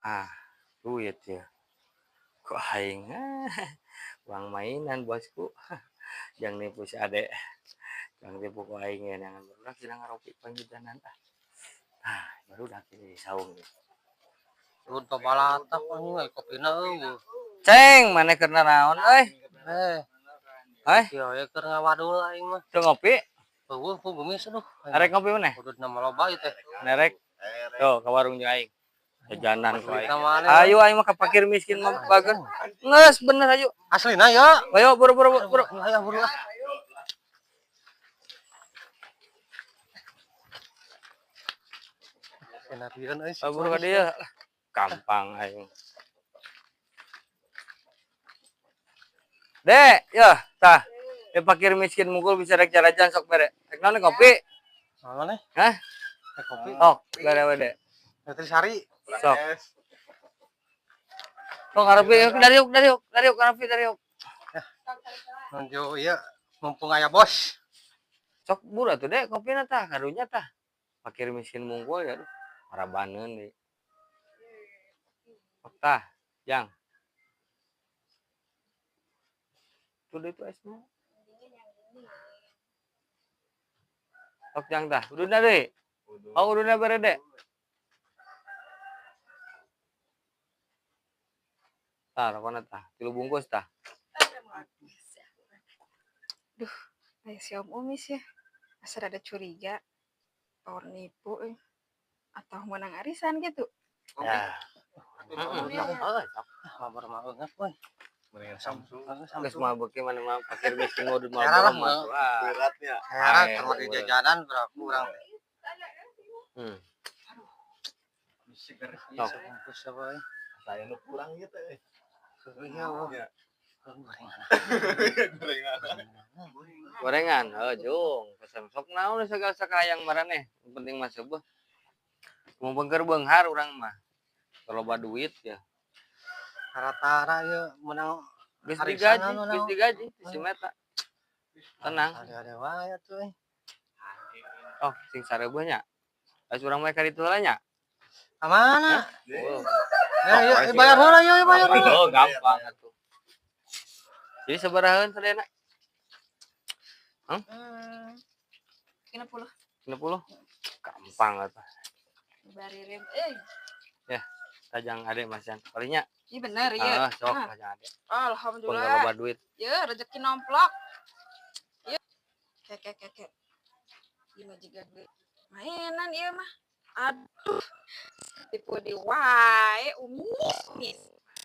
Ah, duit ya. Kok aing uang mainan bosku. Jangan nipu si adek. Jangan tipu ku aing ya, jangan barudak sila ngaropi panggidanan ah. Ah, barudak ini saung. Turun pabalatak anjing euy kopina eueuh. Ceng, maneh keur naon euy? Eh. Hei? Kieu we keur ngawadul aing mah. Teu ngopi? Eueuh ku geumis aduh. Arek ngopi maneh? Ududna mah loba ieu teh. Nerek. Tuh, ka warung jeung aing. Jajanan ku aing. Aing. Ayo aing mah ka fakir miskin mah bager. Geus bener ayo. Aslina ya. Ayo buru buru buru. Ayo buru ah. Senarian euy. Buru ka dieu. Gampang aing. Dek, ya, tah. Ya fakir miskin mukul bisa rek jarajan sok bere. Rek naon kopi? Naon nih? Hah? Rek kopi. Sok, bere we, Dek. Nutrisari. Sok. Sok ngarepi dari yuk, dari yuk, dari yuk, ngarepi dari yuk. Nunjuk ieu mumpung aya bos. Sok buru atuh, Dek, kopina tah, karunya tah. Fakir miskin mungkul ya, aduh. Marabaneun deui. Sok tah, Jang. Tuh itu esnya. Sok Jang tah, ududna deui. Oh, ududna bere, Dek. Tah, rokona tah, 3 bungkus tah. Duh, aya si Om Umis ya. Asa rada curiga. Power nipu euy. Atau menang arisan gitu. Ya. Heeh, sok. Mabur mah eungap euy. Mendingan Samsung. Geus mah beuki mana mah fakir miskin mah udah Era lah, mah. Beratnya. Era keur lagi jajanan berapa urang teh. Seger. Sok. Sebungkus apa euy. Saya nu kurang ieu teh. Iya, wah. Ya. Gorengan. Gorengan. Gorengan, heuh jung. Pesan sok naon segala sakayang maraneh. Yang penting mah seubeuh. Mun beungker beunghar urang mah. Loba duit ya. Rata-rata ieu menang Geus arisan digaji, anu geus naon. digaji si Meta. Tenang. Ada-ada wae atuh euy. Oh, sing sareueuh nya. Geus urang mah ka ditu heula nya. Ka mana? Oh. Ya, ya, bayar heula ya, bayar heula. Oh, gampang atuh. Jadi sabarahaeun sadayana? 60. 60? Gampang atuh. Baririm euy. Ya, tajang adek Mas Yan. Palingnya. Iya bener ya. Ah, sok Ah. tajang adek. Alhamdulillah. Pun loba duit. Ya, rezeki nomplok. Ya. Kek kek kek kek. Ieu mah jiga duit. Mainan ieu mah. Aduh. Tipu di wae umis.